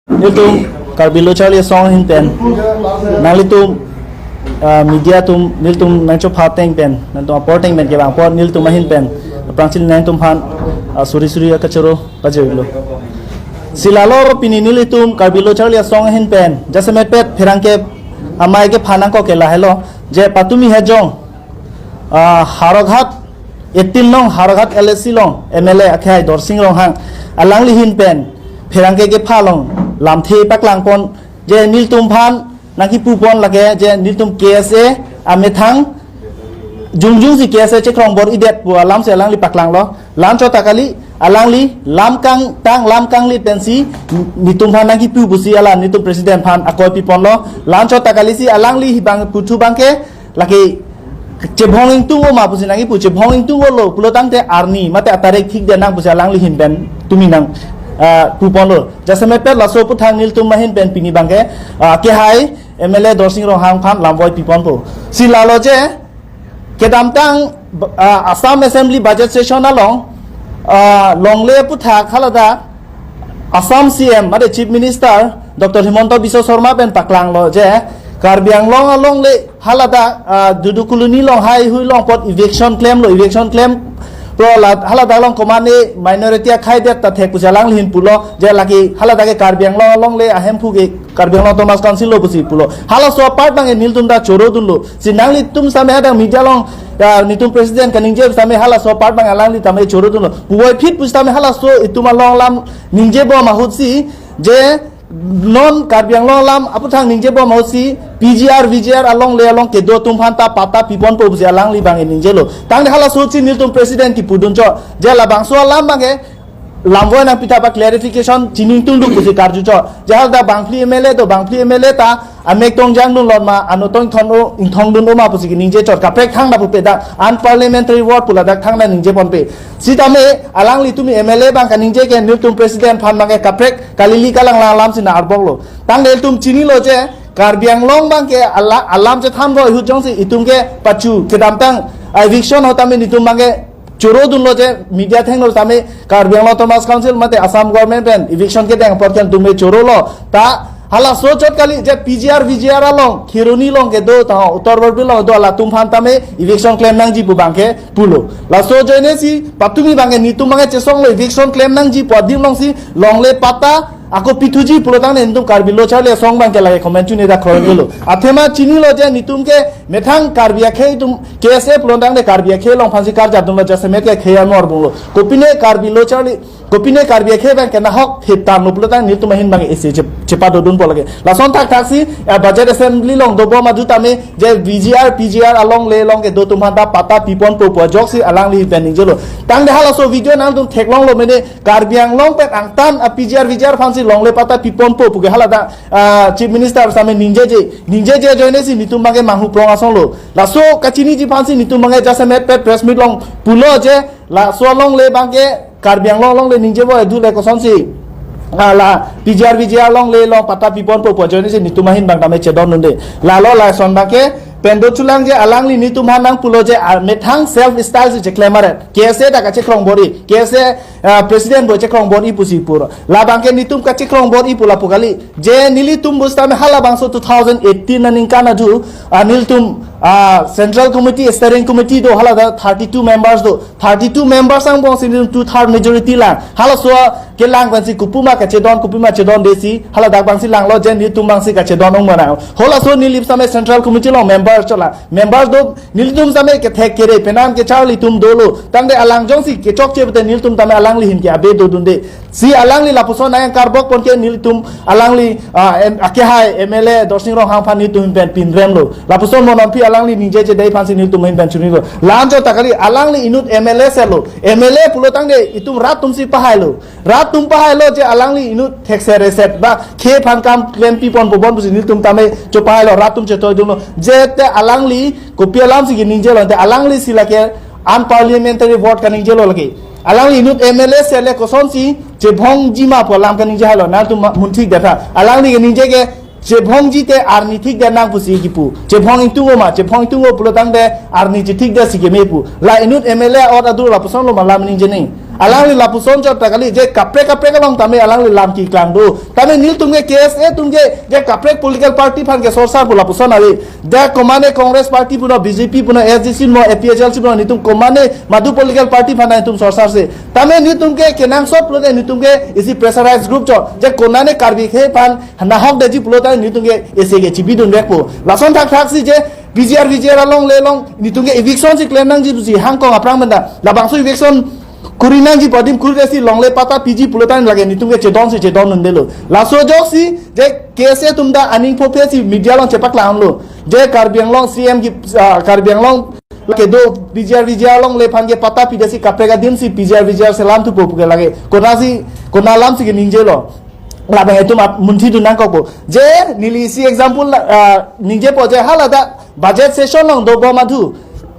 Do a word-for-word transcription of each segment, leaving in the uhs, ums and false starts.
Nelitum Karbi Lo Charli Asong ahin pen, nanglitum, ah, media atum, nelitum nangchopha ateng pen, nangtum apor ateng pen kevang apot nelitum ahin pen aphrangsi nangtumphan, ah, suri suri akachoro pajirlo. Si lalo pini nelitum Karbi Lo Charli Asong ahin pen jasemet pet pherangke amei kephan nangkok ke lahelo, je patumi hejong, ah, Howraghat, eighteen nong Howraghat L A C along M L A akhai Dorsing Ronghang alangli ahin pen pherangke kepha along lamthe paklangpon, je nelitum aphan nangkipupon lake je nelitum K S A amethang jongjong si K S A chekrongbor-idet pu alam si alangli paklanglo. La-anchot ta kali, alangli lam kangtang lam kanglit pensi nelitum aphan nangkipu pusi hala nelitum president aphan akoi piponlo. La-anchot ta kali si alangli hi bang puthu abangke lake chebhong ingtung-o ma pusi nangkipu, chebhong ingtung-olo pulo tangte arni mate atarik thikdet nang pusi alangli ahin pen tumi nang, ah, puponlo. Jasemet pet laso aphuthak nelitum ahin pen pini abangke, ah, kehai M L A Dorsing Ronghang aphan lamvoi piponpo. Si lalo je kedamtang, ah, Assam Assembly budget session along, ah, longle aphuthak haladak Assam C M mate Chief Minister Doctor Himanta Biswa Sarma pen paklanglo je Karbi Anglong alongle haladak, ah, Dudu Colony along haihui along apot eviction klemlo, eviction klempro la haladak along komatne minority akhaidet ta thek pusi alangli ahin pulo, je lake haladak ke Karbi Anglong alongle ahemphu ke Karbi Anglong Autonomous Council lo pusi pulo. Halaso apart abangke nelitum ta chorodunlo. Si nanglitum sitame hadak media along, ah, nelitum president kaningje sitame halaso apart abang alangli tame chorodunlo. Puvoiphit pusitame halaso itum along alam ningjebom ahut si je non Karbi Anglong alam aphuthak ningjebom ahut si P G R, V G R alongle along kedo atum aphan ta patta piponpo pusi alangli abangke ningjelo. Tangte halaso si nelitum president kipudunchot. Je labangso alam abangke lamvoi nangpi tha ba clarification chini ingtungduk pusi karjuchot. Je haladak bangphli M L A do, bangphli M L A ta amek tongjangdunlo ma, ano tong ingthon-o, ingthongdun-o ma pusi kiningje chot. Kaprek thangta pupe, dak unparliamentary word pu ladak thangta ningjeponpe. Sitame alangli tumi M L A abang kaningje ke nelitum president aphan abangke kaprek kalili kalanglang alam si nang-arboklo. Tangte ilitum chinilo je Karbi Anglong abangke ala-, alam chethanroi ahut jongsi itum ke pachu kedamtang eviction ahut tame nelitum abangke chorodunlo je media athengno tame Karbi Anglong Autonomous Council mate Assam government pen eviction kedeng apot ke nelitum chorolo. Ta halaso chot kali je P G R, V G R along Kheroni along kedo ta Uttar Borbil along do latum aphan tame eviction klem nangji pu abangke pulo. Laso ajoine si patumi abangke nelitum abangke chesonglo, eviction klem nangji pu adim along si longle patta ako pithuji pulo tangte nelitum Karbi Lo Charli Asong abangke lake comment chini dak kroilo. Athema chinilo je nelitum ke methang Karbi akhei atum K S A pulo tangte Karbi akhei along aphansi karjapdunlo, jasemet ke khei amor bunglo. Kopine Karbi Lo Charli, kopine Karbi akhei abangke nahok thip tanglo pulo tangte nelitum ahin abang isi che-, chepadodunpo lake. Lason thakthak si, eh, budget assembly along dobom ahut tame je V G R, P G R alongle along kedo atum aphan ta patta piponpo pu ajoksi alangli ahin pen ningjelo. Tangte halaso video nangtum theklonglo mene Karbi Anglong pen angtan a P G R V G R aphansi longle patta piponpo puke haladak, ah, Chief Minister sitame ningjeje, ningjeje ajoine si nelitum abangke manghuprong asonlo. Laso kachiniji aphansi nelitum abangke jasemet pet press meet along pulo je laso alongle abangke Karbi Anglong alongle ningjepo edu le kosonsi, ah, la P G R V G R alongle along patta piponpo pu ajoine si nelitum ahin abang tame chedondunde. Lalo lason abangke pen do chulang je alangli nelitum aphan nangpulo je, ah, methang self style si cheklem aret. K S A ta kachekrongbor-i, K S A, ah, president bo chekrongbor-i pusi puro. Labangke nelitum kachekrongbor-i pu lapu kali. Je nelitum pusitame halabangso two thousand eighteen aningkan ahut, ah, nelitum, ah, Central Committee, Steering Committee do haladak thirty-two members do. Thirty-two members angbong si nelitum two third majority lang. Halaso kelang pensi kopima kachedon, kopima chedondesi haladak abangsi langlo je nelitum abangsi kachedon ong mana. Halaso neli sitame Central Committee along member chola. Members do nelitum sitame kethek kere penang kecharli atum dolo. Tangte alang jongsi kechokche pute nelitum tame alangli ahin ke abe dodunde. Si alangli lapuson nangkarbokpon ke nelitum alangli, ah, em, akehai M L A Dorsing Ronghang aphan nelitum pen pinremlo. Lapuson mo nangpi alangli ningjeje dei aphansi nelitum ahin pen chunilo. La-anchot ta kali alangli inut M L A selo. M L A pulo tangte itum rat atumsi pahailo. Rat atum pahailo je alangli inut thekser reset ba khei aphan kam klempiponpo bon pusi nelitum tame chopahailo, rat atum chetoidunlo. Je te alangli kopi alamsi kiningjelo te alangli si lake unparliamentary word kaningjelo lake. Alangli inut M L A sele kosonsi chebhongji ma pu alam kaningje hailo, nangtum ma-, munthikdet tha. Alangli kaningje ke chebhongji te arni thikdet nang pusi kipu. Chebhong ingtung-o ma, chebhong ingtung-o pulo tangte arni chethikdet si keme pu. La inut M L A ot adur lapusonlo ma lam ningje ni. Alangli lapuson chot ta kali, je kaprek kaprek along tame alangli lam keklang do. Tame nelitum ke K S A atum ke, je kaprek political party aphan ke sorsar pu lapuson ave. Je komane Congress party punon, B J P punon, S D C punon, A P H L C punon, nelitum komane madu political party aphan nelitum sorsarse. Tame nelitum ke kenangsot pulote nelitum ke isi pressurized group chot. Je konane Karbi akhei aphan nahok detji pulote nelitum ke isi ke chibidun vekpo. Lason thakthaksi je P G R V G R along le along nelitum ke eviction si klem nangji pusi hangkong aphrang pen ta. Labangso eviction kuri nangji pu adim kuri detsi longle patta piji pulote lake nelitum ke chedonsi chedondundelo. Laso ajoksi je K S A atum ta aning phophe si media along chepaklang lo. Je Karbi Anglong C M ke, ah, Karbi Anglong lake do P G R V G R along le aphan ke patta pi detsi kaprek adim si P G R V G R selam thupo pu ke lake. Konasi, kona alam si keningjelo. Labang itum ap munthi dun nangkokpo. Je neli isi example, ah, ningjepo je hala ta budget session along dobom athu,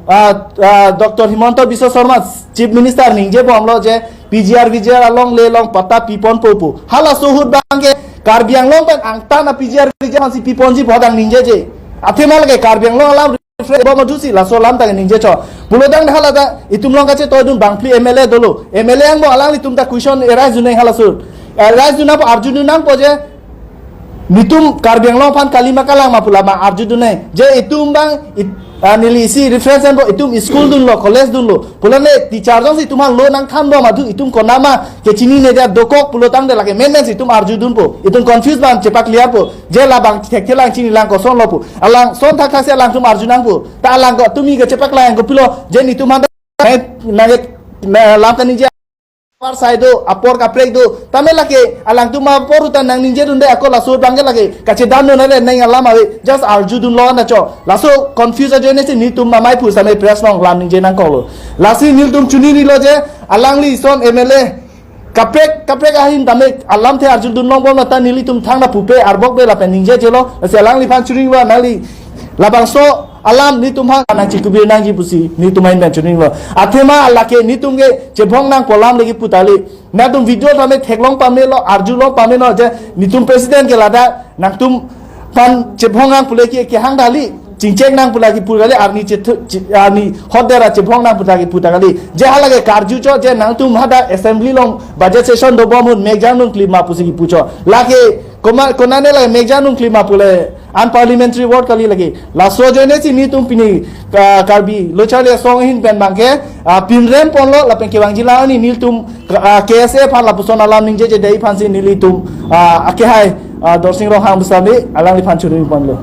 ah, ah, Doctor Himanta Biswa Sarma, Chief Minister ningjebomlo je P G R V G R along le along patta piponpo pu. Halaso ahut abang ke Karbi Anglong pen angtan a P G R V G R aphansi piponji pu adang ningjeje. Athema lake Karbi Anglong alam reference bom athusi laso alam ta ningje chot. Pulotangte hala ta itum along kachetoidun bangphli M L A dolo. M L A angbong alanglitum ta question arise dunnang halaso. Arise dun nangpo, arju dun nangpo je nelitum Karbi Anglong aphan kali ma kalang ma pu labang arju dunnang. Je itum abang it-, ah, neli isi reference anpo itum school dunlo, college dunlo. Pulote teacher jongsi itum aphan lo nangthanbom athu itum konama kechinine dia dokok pulotangte lake menmensi itum arju dunpo. Itum confuse abang chepa clear po. Je labang thekthelang chinilang kosonlo pu. Alang son thakthaksi alangtum arju nangpo. Ta alang ko tumi ke chepaklang kopilo je nelitum aphan nang, nang, nang lam kaningje apor sai do, apor kaprek do. Tame lake alangtum apor utan nangningjedunde ako laso abang ke lake kachedondun are nang alam ave, just arju dunlo na chot. Laso confuse ajoinesi nelitum amei aphu same press along lam ningje nangkoklo. Lasi nelitum chiningrilo je alangli ison M L A kaprek kaprek ahin tame alamthe arju dun longbom ta nelitum thangta pupe arbokpe lapen ningjejelo. Lasi alangliphan chiningrilo, nangli labangso alam nelitum aphan nangchikubir nangji pusi nelitum ahin pen chiningrilo. Athema lake nelitum ke chebhong nangpo alam lake pu ta kali. Nangtum video tame theklong pamelo, arjulong pamelo je nelitum president ke ladak nangtum aphan chebhong nang pule ke kehang ta kali, chingchek nang pule kipu ta kali, arni chethu-, chi-, arni hot dera chebhong nang pu ta kipu ta kali. Je hala ke karju chot je nangtum hadak assembly along budget session dobom ahut mekjang nangklim ma pusi kipu chot. Lake koma, konane lake mekjang nangklim ma pule unparliamentary word kali lake. Laso ajoinesi nelitum pini, ah, Karbi Lo Charli Asong ahin pen abang ke, ah, pinrem ponlo lapen kevangji la ani nelitum, ah, K S A aphan lapuson alam ningjeje dei aphansi nelitum, ah, akehai, ah, Dorsing Ronghang besami alangliphan chiningrilo.